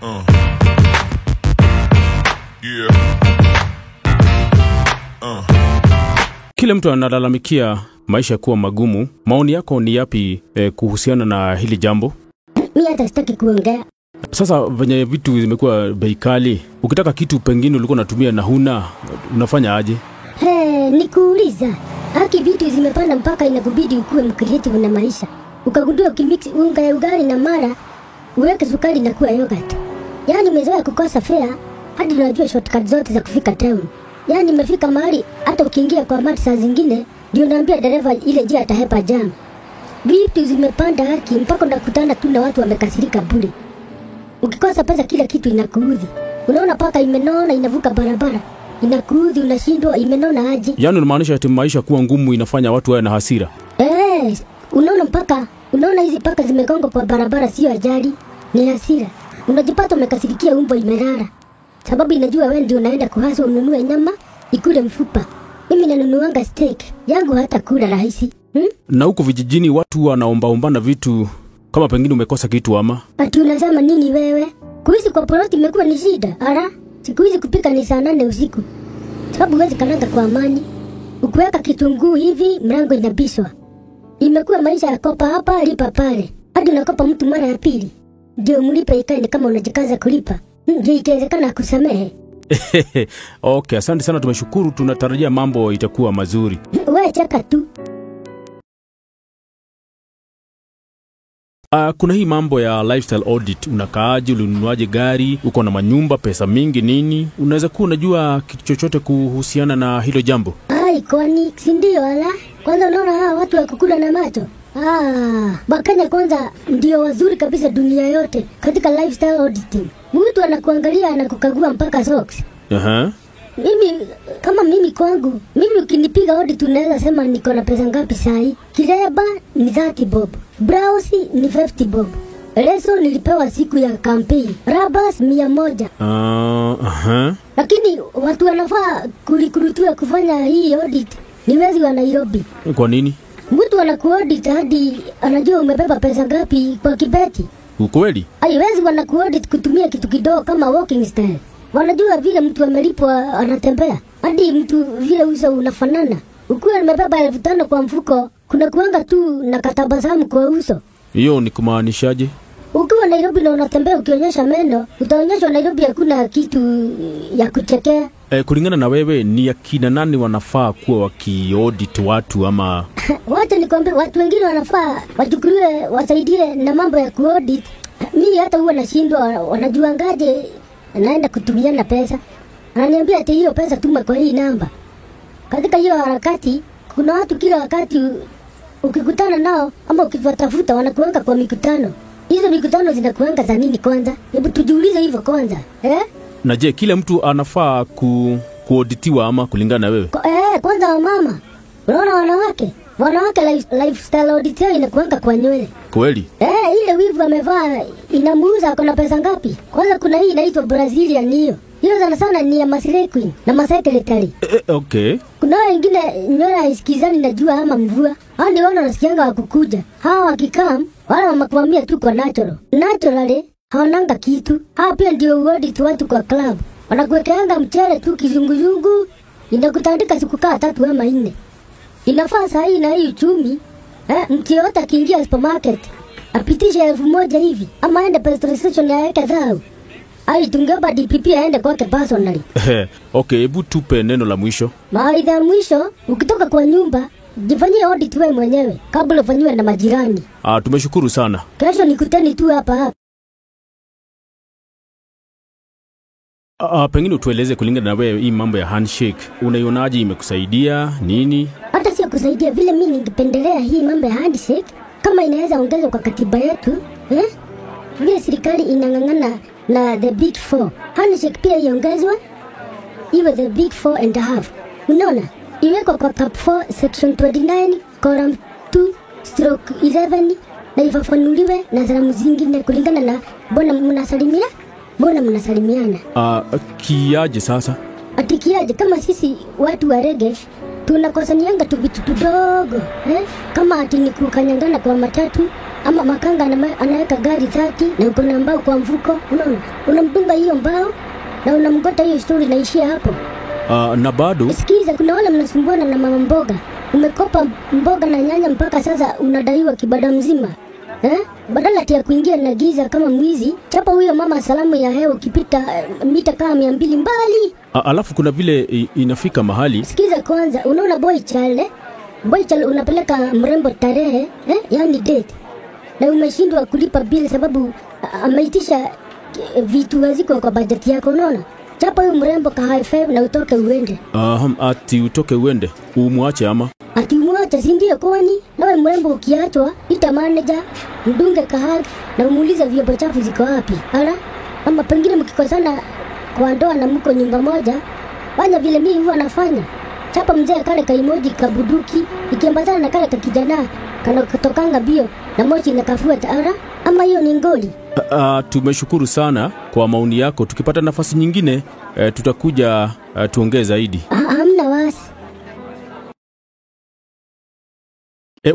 Yeah. Kila mtu analalamikia maisha kuwa magumu. Maoni yako ni yapi kuhusiana na hili jambo? Mi hata sitaki kuongea. Sasa venye vitu zimekuwa bei kali, ukitaka kitu pengine ulikuwa unatumia na huna, unafanya aje? He, nikuuliza. Haki vitu zimepanda mpaka inakubidi ukuwe mcreative na maisha. Ukagundua ukimix unga ya ugali na mara, uweke sukari na kuwa yogurt. Yaani umezoea kukosa fare hadi unajua shortcut zote za kufika town. Yaani imefika mahali hata ukiingia kwa mati saa zingine ndio unaambia dereva ile njia atahepa jam. Vitu zimepanda haki mpaka unakutana tu na watu wamekasirika bure. Ukikosa pesa kila kitu inakuudhi. Unaona paka imenona inavuka barabara. Inakuudhi, unashindwa imenona aje. Yaani unamaanisha ati maisha kuwa ngumu inafanya watu wawe na hasira? Unaona mpaka, unaona hizi paka zimegonga kwa barabara sio ajali, ni hasira. Unajipata umekasirikia umbo imelala. Sababu inajua wewe ndio unaenda kuhasa ununue nyama, ikule mfupa. Mimi nanunuanga steak, yangu hata kula rahisi. Na huko vijijini watu wanaombaombana vitu kama pengine umekosa kitu ama? Ati unasema nini wewe? Kuishi kwa ploti imekuwa ni shida, ala? Siku hizi kupika ni saa 8 usiku. Sababu huwezi karanga kwa amani. Ukiweka kitunguu hivi mlango inabishwa. Imekuwa maisha ya kopa hapa lipa pale. Hadi unakopa mtu mara ya pili. Ndio mlipe ikae ni kama unajikaza kulipa. Ndio ikiwezekana akusamehe. Okay, asante sana, tumeshukuru, tunatarajia mambo itakuwa mazuri. Wewe cheka tu. Kuna hii mambo ya lifestyle audit. Unakaaje, ulinunuaje gari, uko na manyumba, pesa mingi nini? Unaweza kuwa unajua kitu chochote kuhusiana na hilo jambo? Ai, kwani si ndio ala? Kwanza unaona hawa watu wa kukula na macho. Wakenya kwanza ndio wazuri kabisa dunia yote katika lifestyle auditing. Mtu anakuangalia anakukagua mpaka socks. Mimi kama mimi kwangu, mimi ukinipiga audit unaweza sema niko na pesa ngapi sahi. Kireba ni 30 bob. Blouse ni 50 bob. Leso nilipewa siku ya campaign. Rabas 100. Lakini watu wanafaa kulikurutiwa kufanya hii audit ni wezi wa Nairobi. Kwa nini? Mtu anakuaudit hadi anajua umebeba pesa ngapi kwa kibeti. Ukweli? Haiwezi wanakuaudit kutumia kitu kidogo kama walking style. Wanajua vile mtu amelipwa anatembea. Hadi mtu vile uso unafanana. Ukiwa umebeba 5,000 kwa mfuko, kuna kuanga tu na katabasamu kwa uso. Hiyo ni kumaanishaje? Ukiwa Nairobi na unatembea ukionyesha meno, utaonyeshwa Nairobi hakuna kitu ya kuchekea. Kulingana na wewe ni akina nani wanafaa kuwa wakiaudit watu ama? Wacha nikwambie, watu wengine wanafaa wachukuliwe wasaidie na mambo ya kuaudit. Mimi hata huwa nashindwa wanajuangaje naenda kutumiana pesa. Ananiambia ati hiyo pesa tuma kwa hii namba. Katika hiyo harakati kuna watu kila wakati ukikutana nao ama ukiwatafuta wanakuanga kwa mikutano. Hizo mikutano zinakuanga za nini kwanza? Hebu tujiulize hivyo kwanza. Na je, kila mtu anafaa kuauditiwa ama kulingana na wewe? Kwanza wamama. Unaona wanawake? Wanawake lifestyle audit yao inakuanga kwa nywele. Kweli? Ile wivu amevaa inamuuza kuna pesa ngapi? Kwanza kuna hii inaitwa Brazilian hiyo. Hiyo sana sana ni ya Maslay Queen na Masecretary. Okay. Kuna wengine nywele haisikizani na jua ama mvua. Hao ni wale wanasikianga wakukuja. Hawa wakikam wala wanakuambia tu kwa natural. Naturally hawananga kitu. Hawa pia ndio audit watu kwa club. Wanakuwekeanga mchele tu kizunguzungu, inakutandika siku kaa 3 ama 4. Inafaa saa hii na hii uchumi, mtu yote akiingia supermarket apitishe 1,000 hivi ama aende petrol station aweke dhao. Ai, tungeomba DPP aende kwake personally. Okay, hebu tupe neno la mwisho. Mawaidha ya mwisho, ukitoka kwa nyumba jifanyie audit wewe mwenyewe kabla ufanyiwe na majirani. Tumeshukuru sana. Kesho nikuteni tu hapa hapa. Pengine utueleze kulingana na wewe hii mambo ya handshake. Unaionaje, imekusaidia nini? Hata sio kusaidia vile mimi ningependelea hii mambo ya handshake kama inaweza ongezwa kwa katiba yetu, Vile serikali inang'ang'ana na the big 4. Handshake pia iongezwe iwe the big 4.5. Unaona? Iwekwa kwa cap 4 section 29 column 2/11 na ifafanuliwe na salamu zingine kulingana na mbona mnasalimia? Mbona mnasalimiana? Kiaje sasa? Atikiaje kama sisi watu wa reggae tunakosanianga tu vitu tudogo, Kama ati ni kukanyangana kwa matatu Ama makanga anaweka gari 30 na uko na mbao kwa mfuko, unaona? Unamdunga hiyo mbao na unamgota, hiyo story inaishia hapo. Na bado Sikiza, kuna wale mnasumbuana na mama mboga. Umekopa mboga na nyanya mpaka sasa unadaiwa kibada mzima. Eh? Badala ati ya kuingia na giza kama mwizi, chapa huyo mama salamu ya hewa ukipita mita kama 200 mbali. Alafu kuna vile inafika mahali. Sikiza kwanza, unaona boy child, eh? Boy child unapeleka mrembo tarehe, eh? Yaani date. Na umeshindwa kulipa bill sababu ameitisha vitu haziko kwa bajeti yako, unaona? Chapa huyo mrembo ka high five na utoke uende. Ati utoke uende umwache ama? Ati umwache, si ndio? Kwani nawe mrembo ukiachwa, ita manager, mdunge kahag na umuulize vyombo chafu ziko wapi. Ala, ama pengine mkikosana kwa ndoa na mko nyumba moja, fanya vile mimi huwa nafanya. Chapa mzee kale kaimoji kabuduki ikiambatana na kale kakijana kana kutokanga bio na moshi inakafuata. Ala, ama hiyo ni ngoli. Tumeshukuru sana kwa maoni yako. Tukipata nafasi nyingine tutakuja tuongee zaidi. Hamna wasi.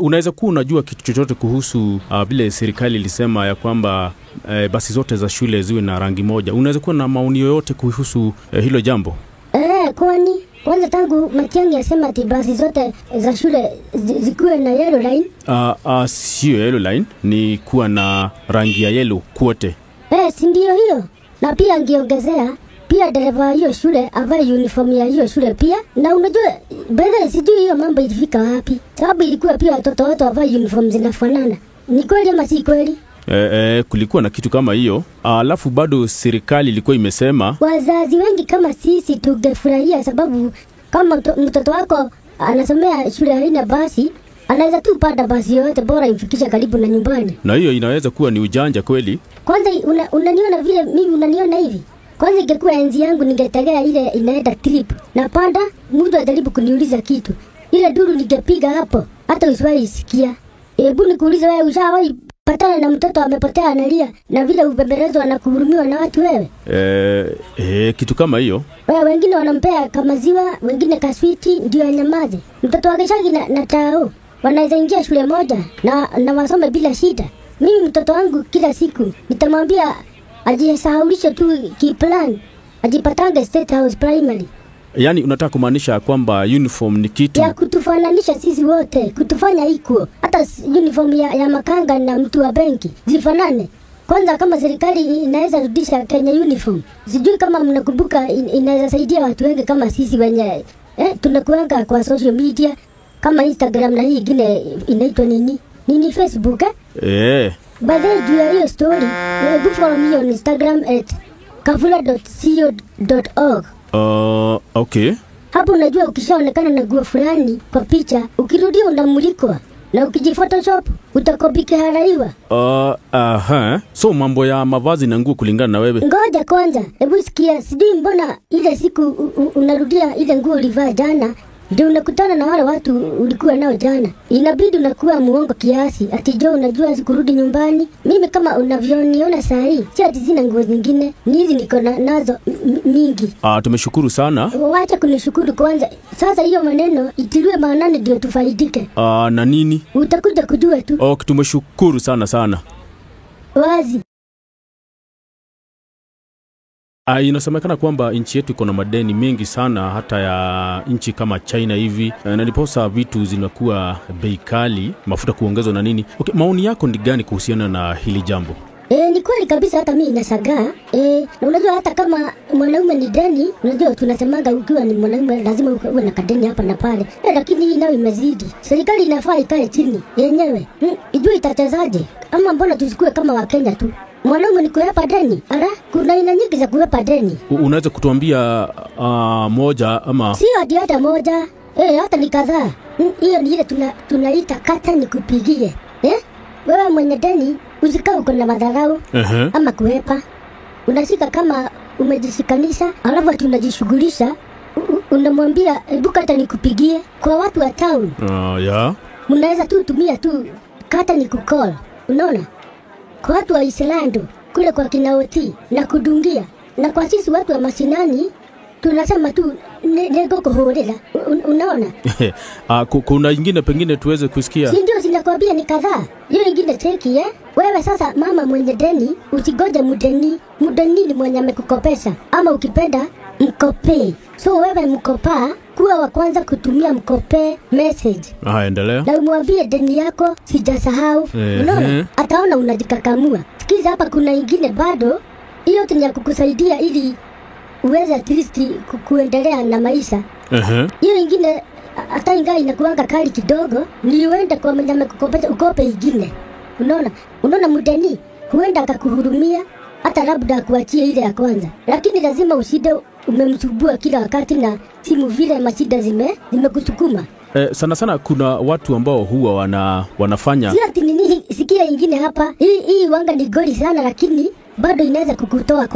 Unaweza kuwa unajua kitu chochote kuhusu vile serikali ilisema ya kwamba basi zote za shule ziwe na rangi moja? Unaweza kuwa na maoni yoyote kuhusu hilo jambo? Kwani kwanza tangu Matiang'i asema ati basi zote za shule zikuwe na yellow line. Sio yellow line, ni kuwa na rangi ya yellow kwote. Si ndio hiyo? Na pia angeongezea pia dereva wa hiyo shule avae uniform ya hiyo shule pia. Na unajua brother, sijui hiyo mambo ilifika wapi, sababu ilikuwa pia watoto wote wavae uniform zinafanana. Ni kweli ama si kweli? Kulikuwa na kitu kama hiyo. Alafu bado serikali ilikuwa imesema wazazi wengi kama sisi tungefurahia, sababu kama mtoto wako anasomea shule haina basi, anaweza tu panda basi yoyote bora imfikishe karibu na nyumbani. Na hiyo inaweza kuwa ni ujanja kweli. Kwanza unaniona vile mimi unaniona hivi. Kwanza ingekuwa enzi yangu ningetegea ile inaenda trip. Napanda, mtu ajaribu kuniuliza kitu. Ile duru ningepiga hapo, hata usiwahi isikia. Hebu nikuulize wewe, ushawahi patana na mtoto amepotea analia na vile ubembelezwa na kuhurumiwa na watu wewe? Kitu kama hiyo. Wewe wengine wanampea kamaziwa, wengine kaswiti ndio anyamaze. Mtoto wa Gishagi na tao wanaweza ingia shule moja na wasome bila shida. Mimi mtoto wangu kila siku nitamwambia ajisahaulishe tu kiplan, ajipatange State House Primary. Yaani unataka kumaanisha kwamba uniform ni kitu ya kutufananisha sisi wote, kutufanya equal. Hata uniform ya makanga na mtu wa benki zifanane. Kwanza kama serikali inaweza rudisha Kenya uniform, sijui kama mnakumbuka, inaweza saidia watu wengi kama sisi wenye tunakuanga kwa social media kama Instagram na hii ingine inaitwa nini? Nini Facebook, eh? By the way, juu ya hiyo story, go follow me on Instagram at kafula.co.org. Okay. Hapo unajua ukishaonekana na nguo fulani kwa picha, ukirudia unamulikwa. Na ukijiphotoshop utakopika haraiwa. So mambo ya mavazi na nguo kulingana na wewe. Ngoja kwanza, hebu sikia, sijui mbona ile siku unarudia ile nguo ulivaa jana, ndio unakutana na wale watu ulikuwa nao jana. Inabidi unakuwa muongo kiasi, ati jo unajua sikurudi nyumbani. Mimi kama unavyoniona saa hii, si ati sina nguo zingine, ni hizi niko nazo mingi. Tumeshukuru sana. Wacha kunishukuru kwanza. Sasa hiyo maneno itiliwe maanani ndio tufaidike. Na nini? Utakuja kujua tu. Okay, tumeshukuru sana sana. Wazi. Inasemekana kwamba nchi yetu iko na madeni mengi sana, hata ya nchi kama China hivi, na ndiposa vitu zinakuwa bei kali, mafuta kuongezwa na nini. Okay, maoni yako ni gani kuhusiana na hili jambo? Ni kweli kabisa, hata mimi nashangaa. Na unajua hata kama mwanaume ni deni, unajua tunasemaga ukiwa ni mwanaume lazima uwe na kadeni hapa na pale. Lakini hii nayo imezidi. Serikali inafaa ikae chini yenyewe. Ijue itachezaje? Ama mbona tusikue kama Wakenya tu? Mwanaume ni kuhepa deni. Ala, kuna aina nyingi za kuhepa deni. Unaweza kutuambia moja ama? Sio hadi hata moja. Hata ni kadhaa. Hiyo ni ile tunaita kata nikupigie. Wewe mwenye deni usikae uko na madharau ama kuhepa. Unashika kama umejishikanisha, alafu ati unajishughulisha, unamwambia hebu kata nikupigie. Kwa watu wa town. Mnaweza tu tumia tu kata nikukall. Unaona? Kwa watu wa Islando, kule kwa kinaoti na kudungia. Na kwa sisi watu wa mashinani, Tunasema tu nĩngũkũhũrĩra. Unaona? Kuna ingine pengine tuweze kusikia? Si ndio zinakwambia ni kadhaa. Hiyo ingine cheki eh? Wewe sasa mama mwenye deni, usigoje mdeni. Mdeni ni mwenye amekukopesha, ama ukipenda mkopee. So wewe mkopaa, kuwa wa kwanza kutumia mkopee message Haya, endelea. Na umwambie deni yako sijasahau. Unaona? Ataona unajikakamua. Sikiza hapa, kuna ingine bado, hiyo ni ya kukusaidia ili uweze at least kuendelea na maisha. Hiyo ingine hata ingawa inakuanga kali kidogo, ni uende kwa mwenye amekukopesha ukope ingine. Unaona? Unaona mdeni huenda akakuhurumia hata labda akuachie ile ya kwanza, lakini lazima ushinde umemsumbua kila wakati na simu vile mashida zimekusukuma. Sana sana kuna watu ambao huwa wanafanya Si ati nini, sikia ingine hapa. Hii wanga ni goli sana, lakini bado inaweza kukutoa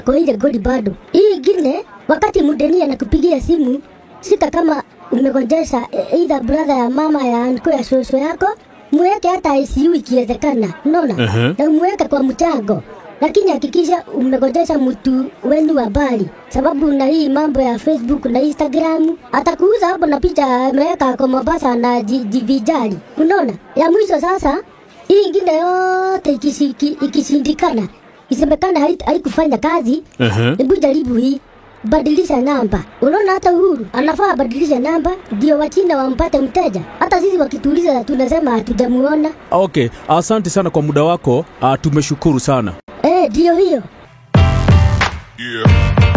kwa ile goli bado. Hii ingine, wakati mdeni anakupigia simu, sita kama umegonjesha either brother ya mama ya anko ya shosho yako, mweke hata ICU ikiwezekana, unaona? Na umweke kwa mchango. Lakini hakikisha umegonjesha mtu wenu wa mbali, sababu na hii mambo ya Facebook na Instagram atakuuza hapo na picha ameweka kwa Mombasa na jivijali, unaona? Ya mwisho sasa, hii ingine yote ikishindikana, isemekana haikufanya kazi, hebu jaribu hii, badilisha namba. Unaona hata Uhuru anafaa abadilishe namba ndio Wachina wampate mteja. Hata sisi wakituuliza tunasema hatujamuona. Okay, asante sana kwa muda wako. Tumeshukuru sana. Ndio hiyo. Yeah.